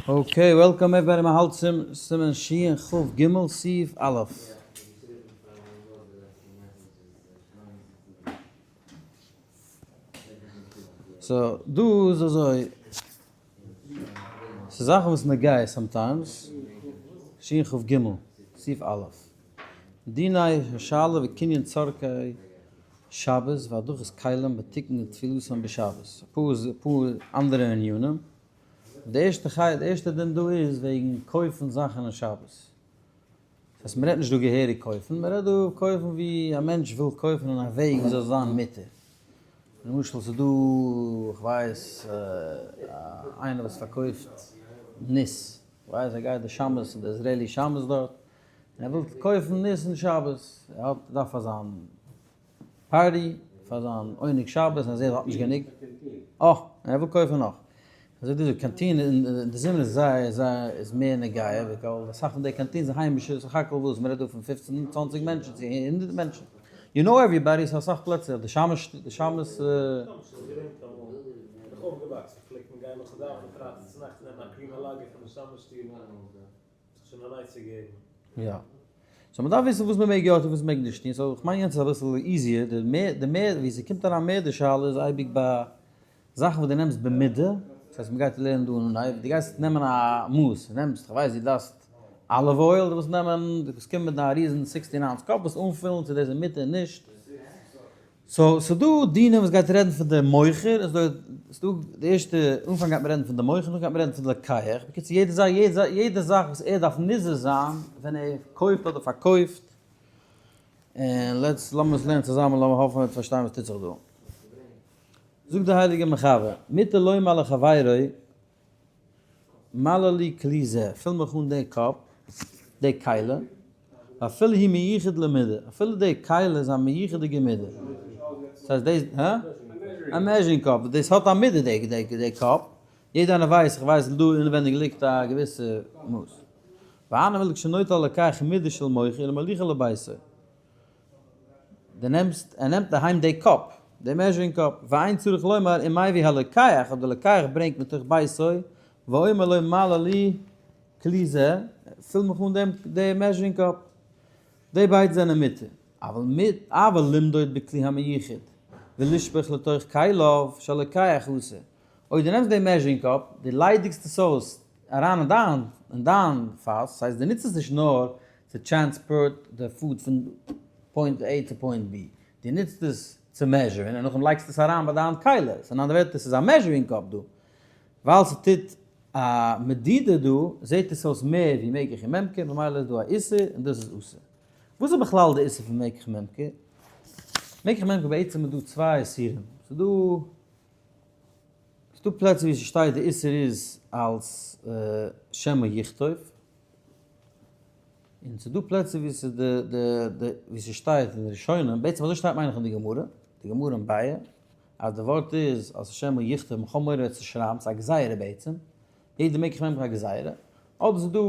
Okay, welcome everybody, מען האלט צום סימן שכ"ג סעיף א'. So, דא איז אזוי, ס'איז זאכן וואס נוגע sometimes, שכ"ג סעיף א'. דיני השאלה וקנין צרכי שבת והדחת כלים ותיקון וטבילתן בשבת. אפאר אפאר אנדערע ענינים. די ערשטע חי די ערשטע דין דא איז וועגן קויפן זאכן אין שבת. דאס הייסט מ'רעדט נישט דא געהעריג קויפן, מ'רעדט דא קויפן ווי א מענטש וויל קויפן אין א וועג ווי זאל זיין מותר. למשל ס'איז דא כ'ווייס איינער וואס פארקויפט ניס, כ'ווייס ער גייט די שמש די Israeli שמש דארט, און ער וויל קויפן ניס אין שבת, ער האט דארף פאר זיין party, פאר זיין עונג שבת, און ער זעט ער האט נישט גענוג, אה, און ער וויל קויפן נאך. אזוי די canteen אין די זומער איז זייער זייער איז מער נוגע, ווייל אסאך פון די canteens זענען היימישע, סך הכל וואס, מ'רעדט דא פון פופצן צוואנציג מענטשן צו הונדערט מענטשן, you know everybody, ס'איז אסאך פלעצער, די שמש, די שמש. יא. So מ'דארף וויסן וואס מ'מעג יא טון וואס מ'מעג נישט טון, so כ'מיין יענץ איז אביסל easier, די מער די מער ווי ס'קומט אריין מער די שאלה איז אייביג ביי זאכן וואס דו נעמסט במידה, דאס הייסט מ'גייט לערנען דא אין אנהייב, דו גייסט נעמען א מאס, דו נעמסט כ'ווייס דו דארפסט olive oil, דו ווילסט נעמען, דו ווילסט קומען מיט דיין ריזן sixteen ounce cup, ווילסט אנפילן צו דאס איז מותר נישט, so ס'דא דינים וואס גייט רעדן פון די מוכר, און ס'דא ס'דא די ערשטע אנפאנג גייט מען רעדן פון די מוכר נאכדעם גייט מען רעדן פון די לוקח, בקיצור יעדע זאך יעדע יעדע זאך וואס ער דארף נזהר זיין ווען ער קויפט אדער פארקויפט, און let's לאמיר עס לערנען צוזאמען לאמיר האפן מ'וועט פארשטיין וואס טוט זיך דא. זאגט די הייליגע מחבר, מותר לומר לחבירו מלא לי כלי זה, פיל מיך אן די cup, די כלי, ואפילו היא מיוחד למידה, אפילו די כלי איז א מיוחד'יגע מידה. דאס הייסט דאס, הא? א measuring cup, דאס האט א מידה די די cup, יעדער איינער ווייסט, איך ווייס דא אינעווענדיג ליגט א געוויסע מאס. והני מילי כשנוטל הלוקח מידה של מוכר ומוליכה לביתו. דו נעמסט, ער נעמט אהיים די cup, די measuring cup, ואין צריך לומר אם מביא הלוקח, אויב די לוקח ברענגט מתוך ביתו, ואומר לו מלא לי כלי זה, פיל מיך אן דעם די measuring cup. די ביידע זענען מותר. אבל מיט, אבל למדוד בכלי המיוחד, ולשפוך לתוך כליו של לוקח אסור. אויב דו נעמסט די measuring cup, דו ליידיגסט עס אויס אריין אין דיין אין דיין פאס, ס'הייסט דו נוצט עס נישט נאר צו transport די food פון point A צו point B, דו נוצט עס צו measure ן און נאכדעם לייגסטו עס אריין ביי דיין כלי, so אין אנדערע ווערטער ס'איז א measuring cup דא, ווייל ס'טוט א מדידה דא זעט עס אויס מער ווי מקח וממכר ממילא איז דא א איסור און דאס איז אסור. וואס איז בכלל די איסור פון מקח וממכר? מקח וממכר בעצם איז דא צוויי איסורים, ס'איז דא ס'דא פלעצער ווי ס'שטייט די איסור איז אלס שמא יכתוב, און ס'דא פלעצער ווי ס'איז די די די ווי ס'שטייט אין ראשונים, בעצם אזוי שטייט מיין איך אין די גמרא, די גמרא אין ביעא, אז די ווארט איז אז שמא יכתוב, מ'האט מורא צו שרייבן, ס'איז א גזירה בעצם, יעדע מקח וממכר א גזירה, אדער ס'איז דא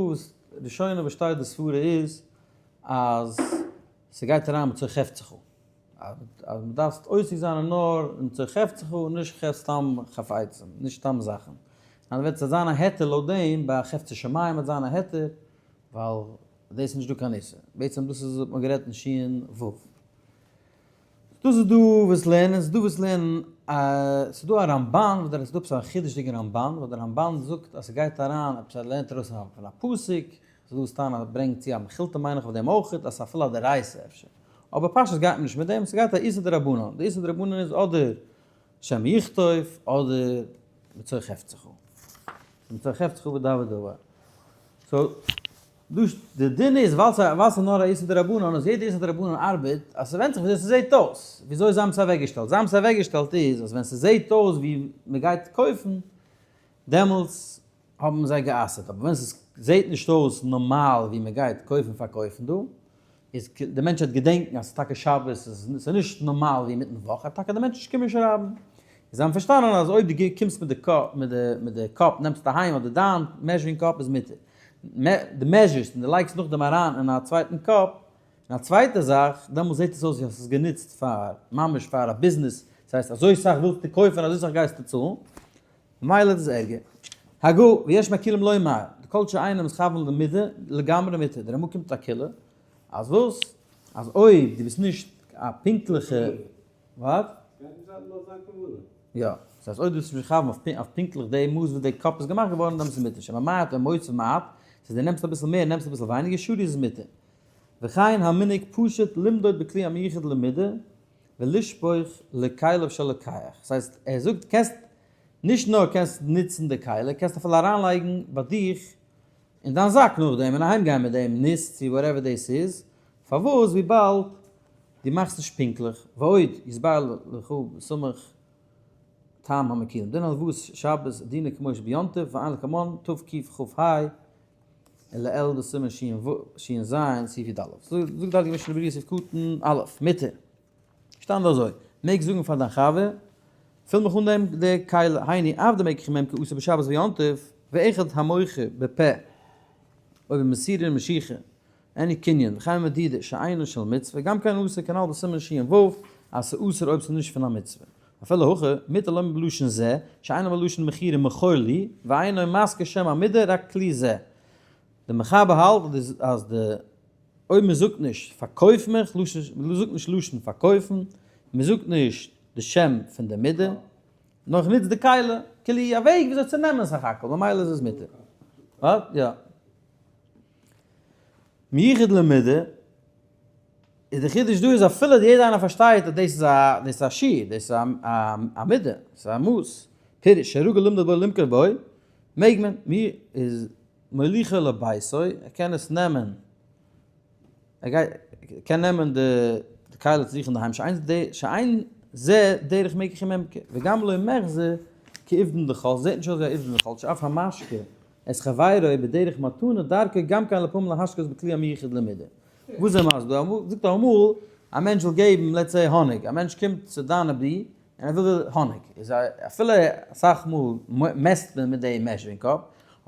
ראשונים וואס שטייט די סברה איז אז ס'גייט אריין מצוי חפצך. אז מען דארף עוסק זיין אין נאר אין צו חפצך און נישט ח סתם חפצים, נישט סתם זאכן. אז וועט זיין א היתר לויט דעם, ביי חפצי שמים וועט זיין א היתר, ווייל דאס איז נישט דא קיין איסור. בעצם דאס איז האט מען גערעדט אין שיעור ו'. דאס איז דא וואס לערנען, ס'איז דא וואס לערנען, ס'איז דא א רמבן, וואס דער ס'איז דא עפעס א חידוש'דיגע רמבן, וואס דער רמבן זאגט אז ס'גייט אריין, עפעס ער לערנט ארויס פון א פסוק, ס'איז דא וואס טענה'ן אז ברענגט צו א מכילתא מיין איך אויף דעם אויך, אז ס'איז אפילו א דאורייתא אפשר. אבער פשטות גייט מען נישט מיט דעם, ס'גייט א איסור דרבנן, די איסור דרבנן איז אדער שמא יכתוב אדער מצוי חפצך. מצוי חפצך בדבר דבר. So, דא די דין איז ווייל ס'איז נאר א איסור דרבנן אז יעדע איסור דרבנן ארבעט אז ס'ווענדט זיך וויאזוי ס'זעהט אויס, וויאזוי זיי האבן עס אוועקגעשטעלט. זיי האבן עס אוועקגעשטעלט איז אז ווען ס'זעהט אויס ווי מ'גייט קויפן דעמאלטס האבן זיי גע'אסר'ט, אבער ווען ס'זעהט נישט אויס נארמאל ווי מ'גייט קויפן פארקויפן דא, איז די מענטש וועט געדענקן אז ס'איז טאקע שבת, ס'איז נישט נארמאל ווי אינמיטן וואך, וועט טאקע די מענטש נישט קומען שרייבן. און זיי האבן פארשטאנען אז אויב דו קומסט מיט די cup, מיט די מיט די cup נעמסט אהיים אדער דיין measuring cup איז מותר. דו measure סט און דו לייגסט נאכדעם אריין אין א צווייטן cup, אין א צווייטע זאך, דעמאלס זעט עס אויס ווי האסט עס גענוצט פאר ממש פאר א ביזנעס, דאס הייסט אזוי סאך ווילסטו קויפן אזוי סאך גייסטו צאלן, ממילא איז עס ערגער. הגה, ויש מקילים לומר, די כל שאינו מתכוון למידה, לגמרי מותר, די רמא קומט א קולא, אז וואס? אז אויב דו ביסט נישט א פונקטליכע, what? יא, דאס הייסט אויב דו ביסט נישט מכוון אויף פונקטליך די מאס וואס די cup איז געמאכט געווארן, דאן איז עס מותר, שממעט או מוסיף מעט, דאס הייסט דו נעמסט אביסל מער, נעמסט אביסל ווייניגער, שרי איז עס מותר. וכן המנהג פשוט למדוד בכלי המיוחד למידה, ולשפוך לכליו של לוקח. דאס הייסט ער זאגט קענסט נישט נאר קענסט נוצן די כלי, קענסט אפילו אריינלייגן ביי דיך אין דיין זאק נאכדעם און אהיים גיין מיט דעם ניס צו whatever דאס איז, פארוואס וויבאלד דו מאכסט נישט פונקטליך, ועוד יתבאר לך בסמוך טעם המקילים, דין הלוואות שבת דינו כמו שביום טוב ועיין לקמן תקכ"ה ולעיל בסימן ש"ז סעיף י"א. זאגט די הייליגע משנה ברורה סעיף קטן א', מותר. שטאנד אזוי, מעגסט זאגן פאר דיין חבר, פיל מיך אן דעם די כלי, היינו אף דמקח וממכר אסור בשבת ויום טוב, ואחד המוכר בפה, או במסירה ומשיכה, עני קנין, וכן מדידה שאינו של מצוה, גם כן אסור כנל בסימן ש"ו, אז ס'אסור אויב ס'איז נישט פון א מצוה. אפילו הכי, מותר לומר בלשון זה, שאינו בלשון מכירה מכור לי, ואינו מזכיר שם המידה רק כלי זה. די מחבר האלט אז די אויב מען זאגט נישט פארקויף מיך, מען זאגט נישט לשון פארקויפן, מען זאגט נישט די שם פון די מידה, נאר איך נוץ די כלי, כלי א וועג וויאזוי צו נעמען סך הכל, ממילא איז עס מותר. יא. מיוחד למידה, איז די חידוש דא איז אפילו יעדער איינער פארשטייט אז דאס איז א דאס איז א שיעור, דאס איז א א מידה, דאס איז א מאס, פירוש, שרגל למדוד בו למכור בו, מעג מען, מיר איז מוליכו לביתו, ער קען עס נעמען, ער גייט, קען נעמען די די כלי צו זיך אינדערהיים, שאין די שאין זה דרך מקח וממכר, וגם לא מחזר כעובדין דחול, זעט נישט אויס ווי א עובדין דחול, שאף המשקה את חברו בדרך מתנה דרכו גם כן לפעמים להשקות בכלי המיוחד למידה. וואס איז ער מסביר? אמאל זאגט ער אמאל א מענטש וויל געבן let's say האניג, א מענטש קומט צו דיינע בי און ער וויל האניג, איז אפילו אסאך מאל מעסט מען מיט די measuring cup,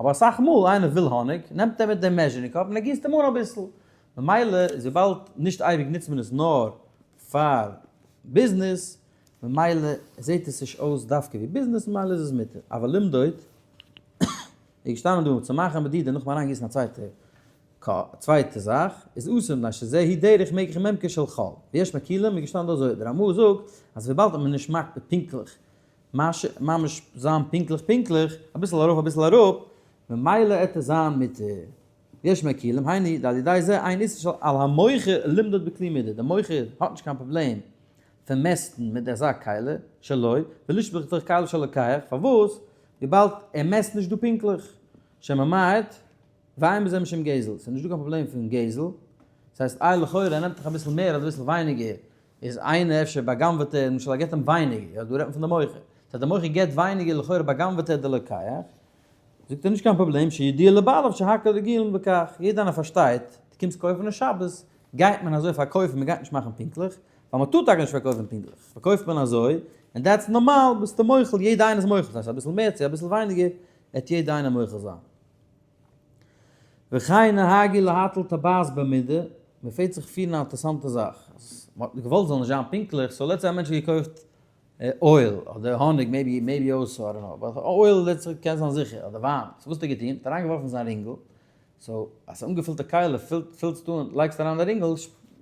אבער אסאך מאל איינער וויל האניג נעמט ער מיט די measuring cup און ער גיסט אים אן אביסל, ממילא איז וויבאלד נישט אייביג נוצט מען עס נאר פאר ביזנעס, ממילא זעט עס נישט אויס דווקא ווי ביזנעס ממילא איז עס מותר, אבל למדוד איז געשטאנען דא צו מאכן מדידה נאכן אריינגיסן א צווייטע צווייטע זאך איז אסור מפני שזה היא דרך מקח וממכר של חול, ויש מקילים איז געשטאנען דא אזוי, דער רמא זאגט אז וויבאלד מען איז נישט מקפיד פונקטליך ממש זיין פונקטליך פונקטליך, אביסל ארויף אביסל אראפ, ממילא עט עס זיין מותר. יש מקילים, היינו דעל ידי זה אין איסור של על המוכר למדוד בכלי מידה, דער מוכר האט נישט קיין פראבלעם פון מעסטן מיט אזא כלי שלו, ולשפוך לתוך כלי של לוקח, פארוואס? וויבאלד ער מעסט נישט דא פונקטליך, שממעט ואין בזה משום גזל, ס'איז נישט דא קיין פראבלעם פון גזל, ס'הייסט איי לכאורה ער נעמט דאך אביסל מער אדער אביסל ווייניגער, איז איינער אפשר בא'גנב'עט ער, למשל ער געבט אים ווייניגער, יא דא רעדט מען פון די מוכר, ס'הייסט די מוכר געבט ווייניגער לכאורה בא'גנב'עט ער די לוקח, זאגט ער נישט קיין פראבלעם שיודיע לבעליו שהכל רגילים בכך, יעדער איינער פארשטייט, דו קומסט קויפן אין שבת, גייט מען אזוי פארקויפן, מען גייט נישט מאכן פונקטליך, ווייל מען טאר טאקע נישט פארקויפן פונקטליך, פארקויפט מען אזוי, און that's נארמאל, ביסטו מוחל, יעדער איינער איז מוחל, ס'הייסט אביסל מער צו אביסל ווייניגער, וועט יעדער איינער מוחל זיין. וכן נהגו להטיל טבעת במידה, מען פלעגט זיך פירן א אינטערעסאנטע זאך, אז מען האט געוואלט זאל נישט זיין פונקטליך, so let's say א מענטש האט געקויפט oil אדער האניג, maybe maybe אויס, I don't know, but oil let's say קען זיין זיכער, אדער וויין, so וואס האט ער געטון? האט אריינגעווארפן זיין רינגל, so אז ס'איז אנגעפילטע כלי, פילסטו אן, לייגסט אריין די רינגל,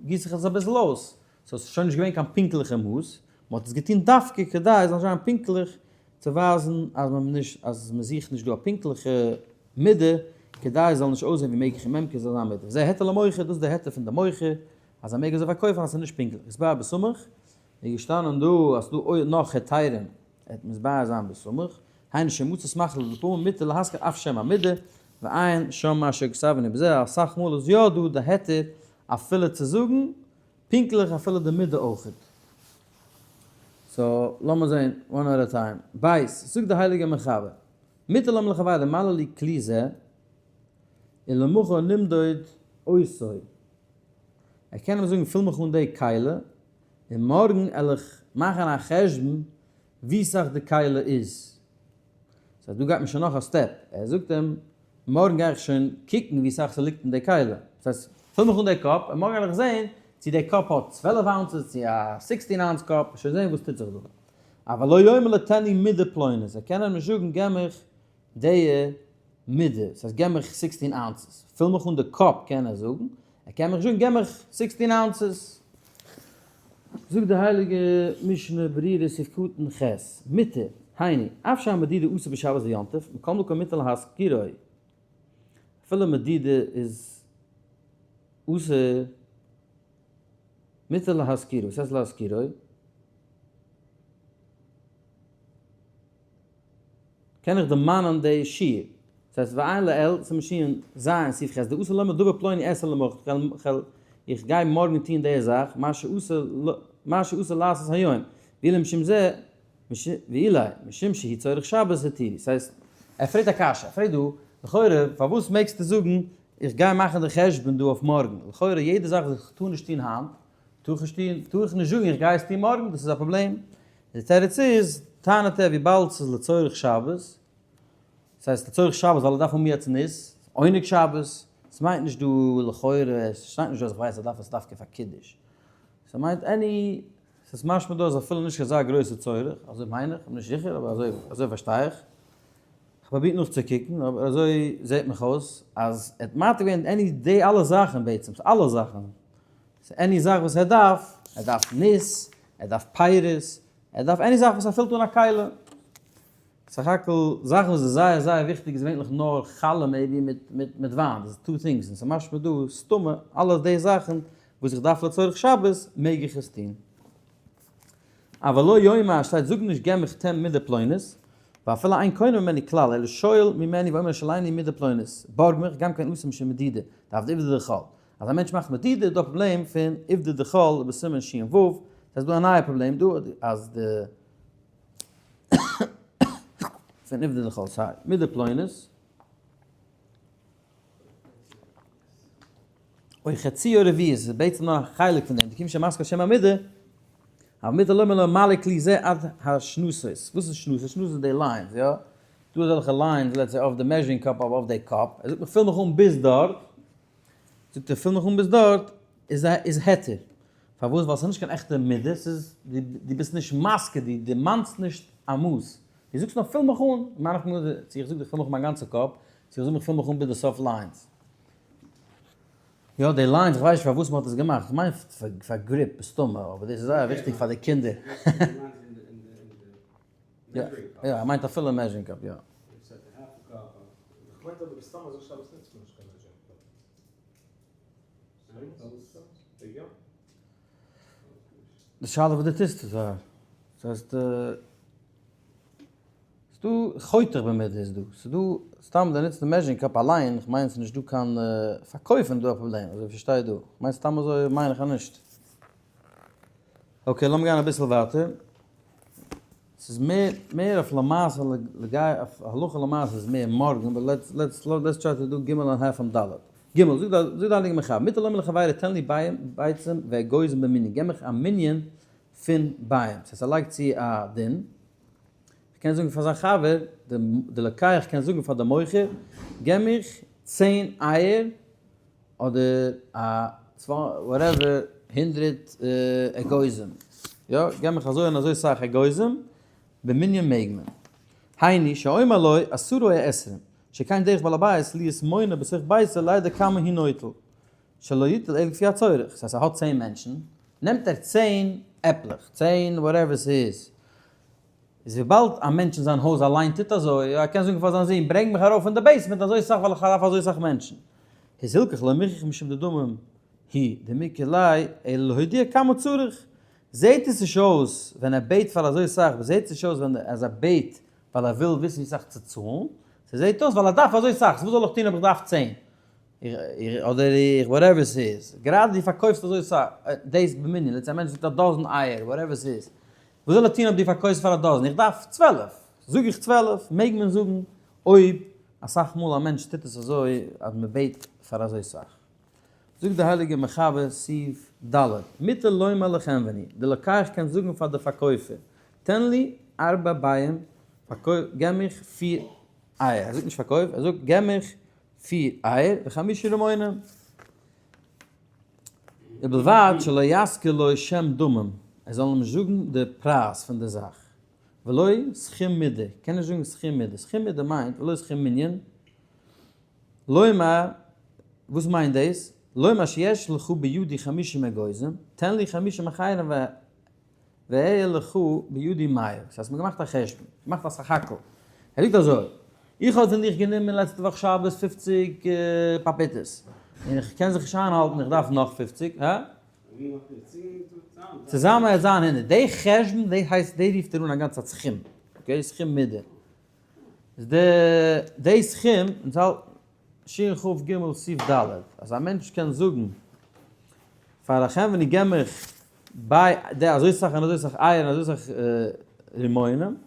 גיסט זיך עס אביסל אויס, so ס'איז שוין נישט געווען קיין פונקטליכע מאס, מען האט עס געטון דווקא כדי עס זאל נישט זיין פונקטליך, צו ווייזן אז מען נישט אז מען זוכט נישט דא א פונקטליכע מידה, כדי עס זאל נישט אויסזען ווי מקח וממכר זאל זיין מידה. וזה היתר למוכר, דאס איז די היתר פון די מוכר, אז ער מעג אזוי פארקויפן אז עס איז נישט פונקטליך. יתבאר בסמוך, איז געשטאנען דא אז ס'דא אויך נאך היתרים, עט מתבאר זיין בסמוך, היינו שמצא סמך לפעמים מותר להזכיר אף שם המידה, ועיין שם מה שכתבנו בזה, אסאך מאל איז יא דא די היתר אפילו צו זאגן פונקטליך אפילו די מידה אויכעט. so לאמיר זעהן one at a time. בית, זאגט די הייליגע מחבר, מותר לומר לחבירו מלא לי כלי זה, ולמחר נמדוד אותו. ער קען אים זאגן פיל מיך אן די כלי, און מארגן על איך מאכן א חשבון ווי סאך די כלי איז. so דא גייט מען שוין נאך א step, ער זאגט אים, מארגן גיי איך שוין קוקן ווי סאך ס'ליגט אין די כלי, דאס הייסט, פיל מיך אן די cup, און מארגן וועל איך זען צו די cup האט 12 ounces צו א 16 ounce cup, שוין זען וואס טוט זיך דא. אבל לא יאמר לו תן לי מידה פלונית, ער קען אים נישט זאגן געב מיך. די מידה, ס'הייסט געב מיך 16 ounces, פיל מיך אן די קאפ קען ער זאגן, ער קען מיך זאגן געב מיך 16 ounces. זאגט די הייליגע משנה ברורה סעיף קטן ח', מותר, היינו, אף שהמדידה אסור בשבת ויום טוב, מכל מקום מותר להזכירו, אפילו מדידה איז אסור, מותר להזכירו, וואס הייסט להזכירו? קען איך דערמאנען די שיעור? דאס הייסט ועיין לעיל, סימן שין ז סעיף ח', דאסור לומר דבר פלוני אעשה למחר, איך גיי מארגן טון די זאך, מה שאסור לעשות היום, ואילו משום זה, ואולי משום שהוא צורך שבת התירו. ס'הייסט, ער פרעגט א קשיא, ער פרעגט דא, לכאורה פארוואס מעגסטו זאגן איך גיי מאכן די חשבון דא אויף מארגן, לכאורה יעדע זאך וואס איך טאר נישט טון היינט, טאר איך נישט טון, טאר איך נישט זאגן איך גיי עס טון מארגן, דאס איז א פראבלעם. די תירוץ איז, טענה'ט ער וויבאלד ס'איז לצורך שבת, ס'הייסט לצורך שבת ווייל ער דארף האבן יעצט ניס, עונג שבת, ס'מיינט נישט דא לכאורה, ס'שטייט נישט דא אז איך ווייס ער דארף עס דווקא פאר קידוש, ס'מיינט any, ס'איז משמע דא אז אפילו נישט אזא גרויסע צורך, אזוי מיין איך, כ'בין נישט זיכער אבער אזוי אזוי פארשטיי איך, כ'האב פרובירט נאכצוקוקן אבער אזוי זעט מיך אויס אז ער האט מעתיק געווען any די אלע זאכן בעצם, ס'איז אלע זאכן, ס'איז any זאך וואס ער דארף, ער דארף ניס, ער דארף פירות, ער דארף any זאך וואס ער פילט אן א כלי. סך הכל זאכן וואס איז זייער זייער וויכטיג איז געווענליך נאר חלה maybe מיט מיט מיט וויין, דאס איז two things, און ס'איז משמע דא סתמא אלע די זאכן וואס איך דארף לצורך שבת מעג איך עס טון. אבל לא יאמר שטייט זאג נישט געב מיך תן מידה פלונית, ואפילו אין קונה ממני כלל אלא שואל ממני ואומר שלני מידה פלונית, בארג מיך גם כן אסור משום מדידה, דארף די עובדא דחול. אז א מענטש מאכט מדידה איז דא א פראבלעם פון עובדא דחול בסימן שין ו', ס'איז דא א נייע פראבלעם דא אז די פון עובדא דחול סיי מידה פלונית אוי חצי או רביעית איז בעצם נאר א חלק פון דעם, די קימשא מזכיר שם המידה, המידה לא מלא מלא כלי זה עד השנתות, וואס איז שנתות? שנתות איז די lines, יא? דא אזעלכע lines let's say אויף די measuring cup אויף די קאפ, ער זאגט מיך פיל מיך אן ביז דארט, זאגט ער פיל מיך אן ביז דארט, איז א איז היתר, פארוואס? ווייל ס'איז נישט קיין עכטע מידה, ס'איז דו ביסט נישט מזכיר, דו דערמאנסט נישט א מאס, דו זאגסט נאר פיל מיך אן, מיין איך מיר צו איך זאג דיך פיל מיך אן מיין גאנצע קאפ, צו איך זאג מיך פיל מיך אן ביז די סוף lines. יא די lines איך ווייס נישט פארוואס מ'האט עס געמאכט, איך מיין פאר grip מסתמא, אבער דאס איז זייער וויכטיג פאר די קינדער. יא יא ער מיינט אפילו measuring cup יא. די שאלה וואס דו טוסט איז א, ס'הייסט ס'דא חותך במידה איז דא, ס'דא סתם די נוצט די measuring cup אליין, איך מיין ס'נישט דא קיין פארקויפן איז דא א פראבלעם, אזוי פארשטיי דא, כ'מיין סתם אזוי מיין איך אז נישט. okay לאמיר גיין אביסל ווייטער. ס'איז מער מער אויף למעשה לגבי אויף הלכה למעשה איז מער מארגן but let's let's let's try to do גימל and half און ד'. גימל, זאגט זאגט די הייליגע מחבר, מותר לומר לחבירו תן לי ביצים ואגוזים במנין, געב מיך א מנין פון ביעים, ס'הייסט ער לייגט צו א דין, איך קען זאגן פאר זיין חבר, די לוקח קען זאגן פאר די מוכר, געב מיך צען אייער אדער א whatever הונדרעט אגוזים, יא, געב מיך אזוי און אזוי סאך אגוזים, במנין מעג מען. היינו שאומר לו עשרה או עשרים, שכן דרך בעל הבית להיות מונה בתוך ביתו לידע כמה הוא נוטל, שלא יטול אלא כפי הצורך, ס'הייסט ער האט צען מענטשן, נעמט ער צען עפלעך, צען whatever ס'איז, איז וויבאלד א מענטש אין זיין הויז אליין טוט אזוי, ער קען זאגן פאר זיין זון, ברענג מיך ארויף אין די basement אזוי סאך ווייל איך דארף אזוי סאך מענטשן. איז הילכך לא מוכרח משום דדמים הוא דמיקרי ליה אלא להודיע כמה צריך. זעהט עס נישט אויס ווען ער בעט פאר אזוי סאך, זעהט עס נישט אויס ווען אז ער בעט ווייל ער וויל וויסן ווי סאך צו צאלן, ס'זעהט אויס ווייל ער דארף אזוי סאך, סאו וואס זאל איך טון אויב איך דארף צען? אדער איך whatever ס'איז, גראדע דו פארקויפסט אזוי סאך, דאס במנין, let's say א מענטש זאגט א dozen אייער, whatever ס'איז, וואס זאל ער טון אויב דו פארקויפסט פאר א dozen? איך דארף 12, זאג איך 12, מעג מען זאגן אויב אסאך מאל א מענטש טוט עס אזוי אז מען בעט פאר אזוי סאך. זאגט די הייליגע מחבר סעיף ד', מותר לומר לחנווני, די לוקח קען זאגן פאר די פארקויפער, תן לי ארבע ביעים, געב מיך פיר אייער, ער זאגט נישט פארקויף, ער זאגט געב מיך פיר אייער וחמישה רימונים. ובלבד שלא יזכיר לו שם דמים, ער זאל אים נישט זאגן די פרייז פון די זאך. ולא סכום מידה, קען נישט זאגן סכום מידה, סכום מידה מיינט ולא סכום מנין, לומר, וואס מיינט דאס? לומר שיש לך בידי חמישים אגוזים, תן לי חמישים אחרים ואהיה לך בידי מאה. דאס הייסט מ'האט געמאכט א חשבון, געמאכט א סך הכל. ער זאגט אזוי, איך האב פון דיך גענומען לעצטע וואך שבת פופציג פאפיטעס, און איך קען זיך נישט איינהאלטן, איך דארף נאך פופציג, הא? צוזאמען וועט זיין הונדערט. די חשבון, די הייסט, די רופט ער אן א גאנצע סכום, okay, סכום מידה. איז די, די סכום, אונז האלט שין כ ג סעיף ד', אז א מענטש קען זאגן פאר א חנווני געב מיך ביי די אזוי סאך און אזוי סאך אייער און אזוי סאך רימונים,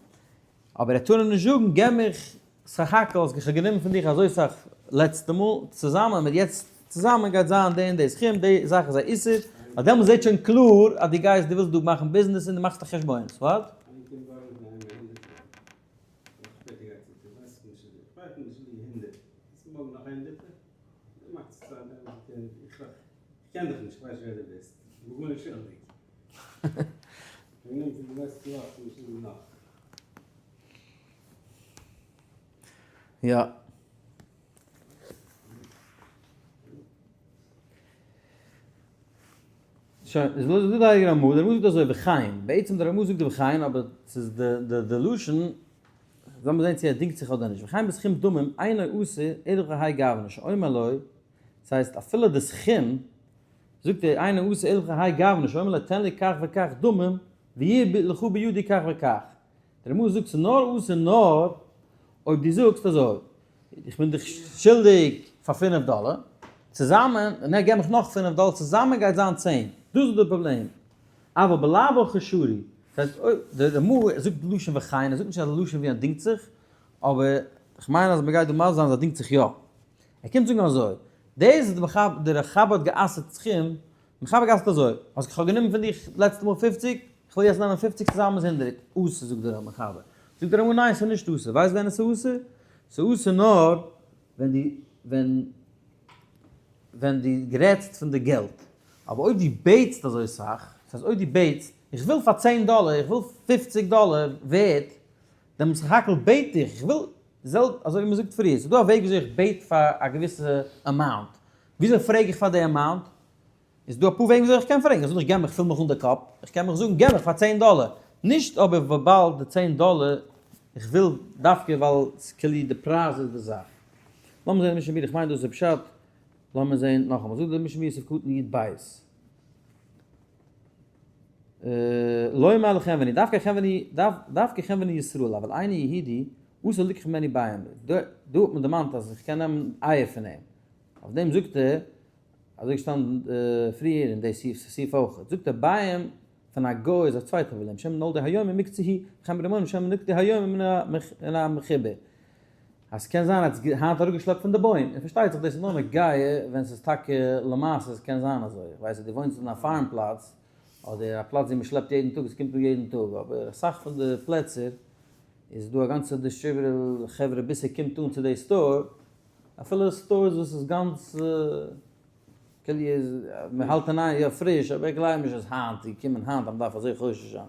אבער ער טאר אים נישט זאגן געב מיך סך הכל אז איך האב גענומען פון דיך אזוי סאך לעצטע מאל, צוזאמען מיט יעצט צוזאמען גייט זיין די און די סכום, די זאך איז א איסור, ווייל דעמאלטס זעט שוין קלאר אז דו גייסט דו ווילסט דא מאכן ביזנעס און דו מאכסט א חשבונות, what? כ'קען דיך נישט, כ'ווייס נישט ווער דו ביסט, כ'בין גארנישט שולדיג. כ'בין פון די לעצטע וואך צו נישט נאך. יא. שוין, איז לאז דא די אייגענע רמא, דער רמא זאגט אזוי וכן, בעצם דער רמא זאגט די וכן אבער ס'איז די די די לשון, לאמיר זען צו ער דינגט זיך אדער נישט, וכן בסכום דמים אינו אסור אלא כהאי גוונא שאומר לו, דאס הייסט אפילו די סכום, זאגט ער אינו אסור אלא כהאי גוונא שאומר לו תן לי כך וכך דמים ויהיה לך בידי כך וכך, דער רמא זאגט ס'איז נאר אסור נאר אויב דו זאגסט אזוי, איך בין דיך שולדיג פאר פינף דאלער, צוזאמען, און ער געב מיך נאך פינף דאלער, צוזאמען גייט זיין צען, דאס איז די פראבלעם, אבל בלאו הכי שרי, דאס הייסט אויב דער רמא זאגט לשון וכן, ער זאגט נישט א לשון ווי ער דינגט זיך, אבער איך מיין אז מ'גייט דא מסביר זיין אז ער דינגט זיך יא. ער קומט זאגן אזוי, דאס וואס דער מחבר האט גע'אסר'ט סכום, מחבר האט גע'אסר'ט אזוי, אז איך האב גענומען פון דיך לעצטע מאל פופציג, איך וויל יעצט נעמען פופציג צוזאמען איז הונדערט, אסור זאגט דער מחבר. זאגט דער רמא ניין ס'איז נישט אסור, ווייסט ווען עס איז אסור? ס'איז אסור נאר ווען דו ווען ווען דו רעדסט פון די געלט, אבער אויב דו בעטסט אזוי סאך, דאס הייסט אויב דו בעטסט, איך וויל פאר צען דאלער, איך וויל פופציג דאלער ווערט, דעם סך הכל בעט איך, איך וויל זעלב אזוי ווי מ'זאגט פריער, ס'איז דא א וועג וויאזוי איך בעט פאר א געוויסע amount, וויאזוי פרעג איך פאר די amount? איז דא אפאר וועגן וויאזוי איך קען פרעגן, איך זאג נישט געב מיך, פיל מיך אן די קאפ, איך קען מיך זאגן געב מיך פאר צען דאלער, נישט אבער וויבאלד די צען דאלער איך וויל דווקא ווייל ס'כאילו די פרייז איז די זאך. לאמיר זען די משנה ברורה, איך מיין דאס איז פשט, לאמיר זען נאכאמאל, זאגט די משנה ברורה סעיף קטן י ב. לומר לחנווני, דווקא חנווני, דווקא חנווני ישראל, אבל איני יהודי, אסור ליקח ממני ביין. דא האט מען דערמאנט אז איך קען נעמען אייער פון אים. אויף דעם זאגט ער, אזוי געשטאנען פריער אין די סעיף אויך, זאגט ער ביין פון א גוי איז א צווייטע פראבלעם, שמא נולדו היום ומוקצה הוא, וכן ברימונים שמא נלקטו היום מן המחובר. אז ס'קען זיין אז היינט אראפגעשלעפט פון די בוים, און פארשטייט זיך דאס איז נאר נוגע ווען ס'איז טאקע למעשה עס קען זיין אזוי, איך ווייס אז דו וואוינסט אין א farm פלאץ, אדער א פלאץ ווי מ'שלעפט יעדן טאג, עס קומט אן יעדן טאג, אבער אסאך פון די פלעצער איז דא א גאנצע distributor חברה ביז ס'קומט אן צו די store, אפילו stores וואס איז גאנץ כאילו איז מ'האלט אין איין יא פריש, אבער איך גלייב נישט אז היינט איז געקומען היינט אז מ'דארף אזוי חושש זיין.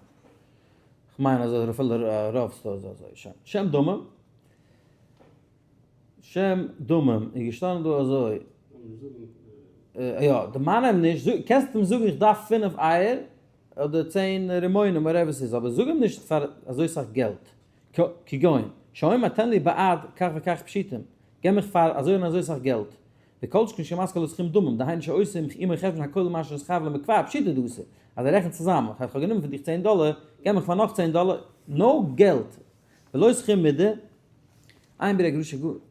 כ'מיין אז אפילו רוב stores אזוי. שוין. שם דומם. שם דומם איז געשטאנען דא אזוי. יא, דערמאן אים נישט, קענסט אים זאגן איך דארף פינף אייער, אדער צען רימונים whatever ס'איז, אבער זאג אים נישט פאר אזוי סאך געלט. כגון, שאומר תן לי בעד כך וכך פשיטים, געב מיך פאר אזוי און אזוי סאך געלט. וכל שכן שמזכיר לו סכום דמים, דהיינו שעושה עמו חשבון הכולל מה שנתחייב לו מכבר, פשיטא דאסור, אז ער רעכנט צוזאמען, איך האב גענומען פון דיך צען דאלער, געב מיך פאר נאך צען דאלער, no געלט, ולא סכום מידה, עיין ביאור הגר"א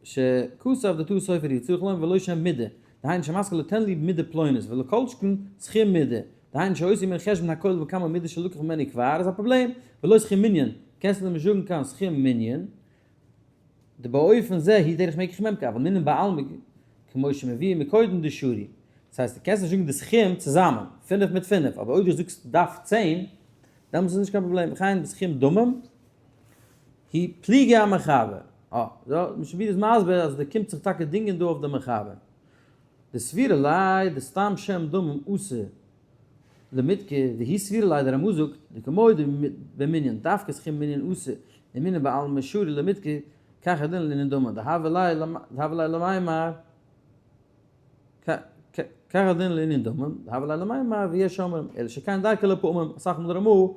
שכתב דטעות סופר הוא צריך לומר ולא שם מידה, דהיינו שמזכיר לו תן לי מידה פלונית, ולא כל שכן סכום מידה, דהיינו שעושה עמו חשבון הכולל בכמה מידות שלקח ממנו כבר, איז א פראבלעם, ולא סכום מנין, קענסט נישט זאגן קיין סכום מנין, דבאופן זה היא דרך מקח וממכר, אבל מנין בעלמא כמו שמביא מקודם דשרי. דאס הייסט דו קענסט נישט זאגן די סכום צוזאמען, פינף מיט פינף, אבער אויב דו זאגסט דף צען, דעמאלטס איז נישט קיין פראבלעם, וכן בסכום דמים, היא פליגי המחבר. אה, יא, משנה ברורה איז מסביר אז דער קומט זיך טאקע דינגען דא אויף די מחבר. דסבירא ליה דסתם שם דמים אסור. למידקה, והיא סבירא ליה, דער רמ"א זאגט, דכמו במנין, דווקא סכום מנין אסור, און מנין בעלמא שרי למידקה, כך הדין לענין דמים, דהוה ליה למימר, כך הדין לענין דמים, דהוה ליה למימר, ויש אומרים, אלא שכן דרכו לפעמים, אסאך מאל דער רמ"א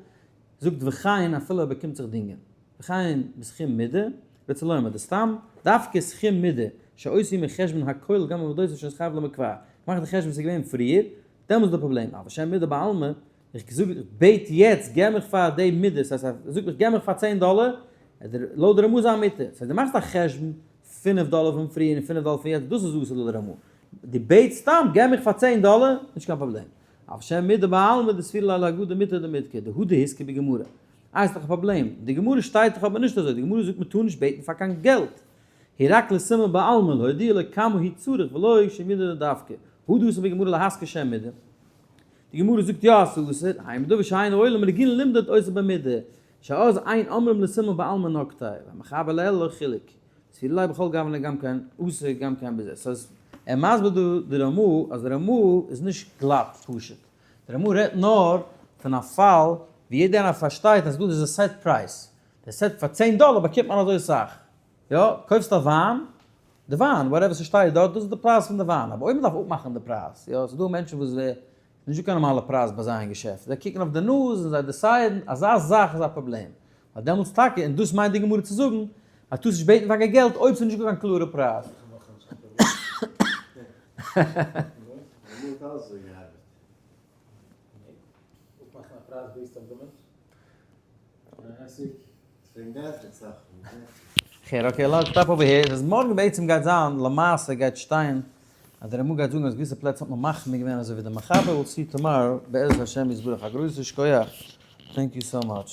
זאגט וכן אפילו ער באקומט זיך דינגען. וכן בסכום מידה, רצה לומר, דסתם, דווקא סכום מידה, שעושים מחשבון הכולל גם עבודות שנתחייב למקווה, מאך די חשבון וואס איז געווען פריער, דעמאלס איז די פראבלעם, אבל שם מידה בעלמא, איך זאג איך בעט יעצט געב מיך פאר די מידה, ס'הייסט ער זאגט מיך געב מיך פאר 10 דאלער, לויט די רמ"א איז א מיתה, ס'הייסט דו מאכסט א חשבון 5 דאלער פון פריער און 5 דאלער פון יעצט, דאס איז אסור לויט די רמ"א, דו בעטסט סתם געב מיך פאר 10 דאלער, נישט קיין פראבלעם, אבל שם מידה בעלמא דסבירא ליה להגדה מותר דמידכר, דהא דהזכיר בגמרא. איי איז דאך א פראבלעם, די גמרא שטייט דאך אבער נישט אזוי, די גמרא זאגט מען טאר נישט בעטן פאר קיין געלט, היא רק לסימן בעלמא להודיע לו כמה היא צריך ולא שמידה דווקא, הא דאתא בגמרא להזכיר שם מידה, די גמרא זאגט יא אז ס'איז אסור, היינו מדבר שאין העולם רגיל למדוד אותו במידה, שאז אין אומרים לסימן בעלמא נקטיה, והמחבר לעיל לא חילק, סבירא ליה בכל גוונא גם כן אסור גם כן בזה, סאיז ער מסביר דא די רמ"א אז די רמ"א איז נישט גלאט פשוט, די רמ"א רעדט נאר פון א פאל ווי יעדער איינער פארשטייט אז דא איז א set price, די set פאר 10 דאלער באקומט מען אזוי סאך, יא, קויפסט א וויין, די וויין, whatever ס'שטייט דארט, דאס איז די פרייז פון די וויין, אבער אויב מ'דארף אפמאכן די פרייז, יא, ס'דא מענטשן וואס ווער, נישט דא קיין נארמאלע פרייז ביי זיי אין געשעפט, זיי קוקן אויף די נאז און זיי decide ן, אזא זאך איז א פראבלעם, ווייל דעמאלטס טאקע, און דאס מיינט די גמרא צו זאגן, אז טארסט נישט בעטן פאר קיין געלט אויב ס'איז נישט דא קיין קלארע פרייז. כ'הער, okay, לאז stop over here, אז מארגן בעצם גייט זיין, למעשה גייט שטיין, אז דער רמ"א גייט זאגן אז געוויסע פלעצער האט מען מחמיר געווען אזוי ווי דער מחבר, we'll see tomorrow, בעזרת השם יתברך, א גרויסע שכוח, thank you so much.